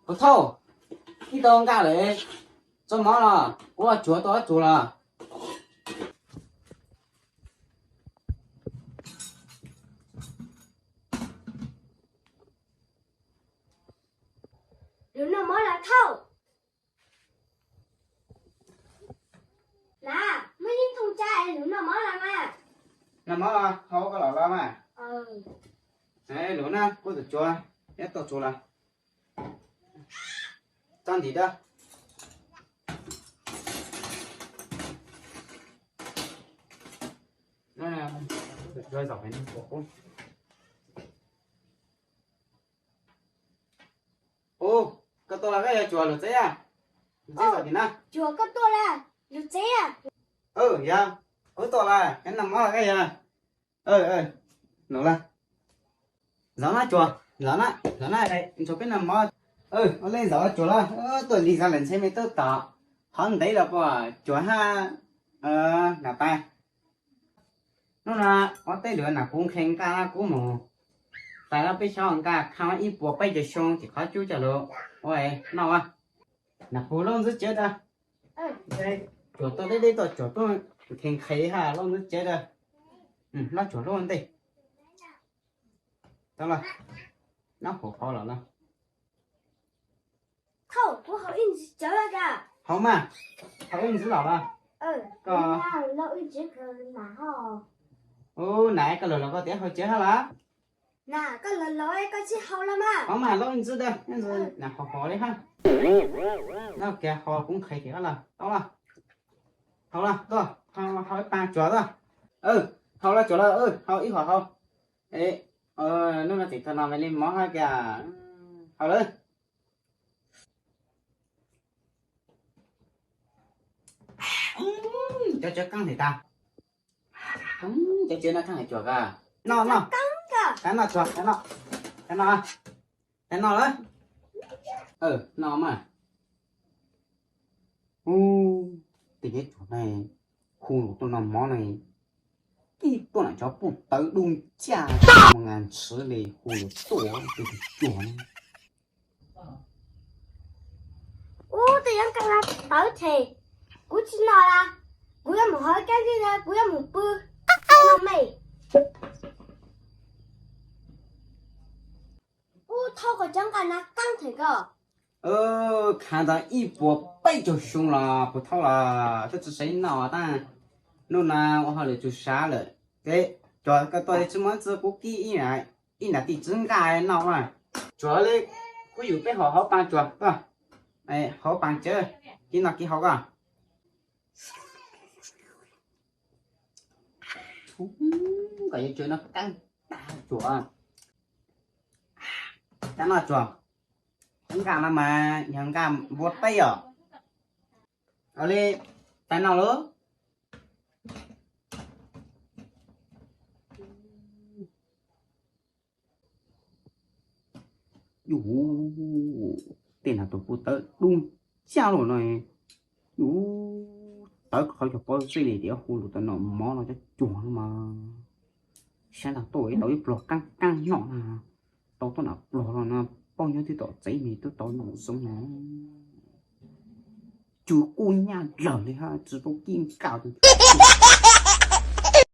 Puas thauj, ib tau nkaj lawm, tso mov los kuv ua tsuag tau ob tsuag los. Lug noj mov los thauj. Lav, muaj ib tug tsa es lug noj mov los mas. Noj mov los hau koj los los mas. Lug na, kuv tus tsuag, ib tau tsuag los. Tso ntim da. Ub, koj tuaj los koj yuav tsuag lug txeb a? Lug txeb tom tim na. Tsuag koj tuaj los lug txeb a? Yog, kuv tuaj los, koj noj mov los koj yog. Lug los. Zaum na tsuag, zaum na, zaum na, nrog peb noj mov. Ua le zaum tsuag los, tuaj lig zog lawm ntshe me tub tom qhov ntev los puas tsuag hab. Nam tais, hnub no ua teb lug na kuv nqhis nkaj na kuv mus hlais lub peb xyob nkaj khaj ib puas peb caug xyoo tim qhov cub coj lug ua noj. Nam pug lauj ntxwb tsev da. Tsuag tuaj deb deb tuaj tsuag tuaj nqhis nqhis hab lauj ntxwb tsev da. Lauj tsuag lauj ntej. Tau los, nyob hauv qhov los na. Thauj, kuv haus ib ntsis cawv. Haus mas, haus ib ntsis los los. Koj, ub, nam koj lug los koj tias haus cawv hab los? Nam koj lug los koj tsis haus los mas. Haus mas, lauj ib ntsis da, nam haus haus li hab. Noj kiag haus kuv nqhis kiag los, tau los. Haus los, tuaj, haus ib paag tsuag tuaj. Haus los tsuag los, haus ib hom haus. Hnub no tseem tau no me li mov hab kiag. Haus lawm. Cov cawv kaab heev tag. Cov cawv no kaab heev tsuag kag. Noj, noj. Kav noj tsuag, kav noj. Kav noj, kav noj lawm. Noj mas. Ub, tej nyuam tsuag ne, hu lus tuaj noj mov ne, ib tuaj nam cov puj tawv dub nciab mus nqa ntswv li hu lus tuaj tej tug tsuag ne. Ub, tej nyuam nkaj na tawv thiab, kuv tsis noj lawm, kuv yuav mus hov ib kab ntswg, kuv yuav mus pw, noj me. Ub, Thaub, koj cov nkaj na kaab thiab koj. Khav tau ib puas peb caug xyoo los puas thaub los twb tsis xav noj tab. Hnub no ua hauj lwm tsum sav lawm. Ces tsuag koj tuaj tsis muaj txuj kuv kib ib nrab tim txiv nkaj noj mas. Tsuag li, kuv yug peb hom hauv paag tsuag koj, hauv paag cawv, kib noj kib haus koj. Koj yuav tsum noj kaab tag tsuag. Kaab noj tsuag. Nkaj no mas yog nkaj npua teb os. Ua li, tais noj lauj. Yus, tej no tus puj tawv dub nciab los no. Yus, tawv qhov cog pob zeb li tias hu lus tau noj mov no cov tsuag no mas. Sab nrag tuaj ib tau ib pluag kaab kaab noj na. Tau tuaj nam pluag los no, paub nyob twb tom tsev me twb tau noj zoo no. Tsw kuj nyaj lawm li hab tsis paub kib nkaj tus tsuag.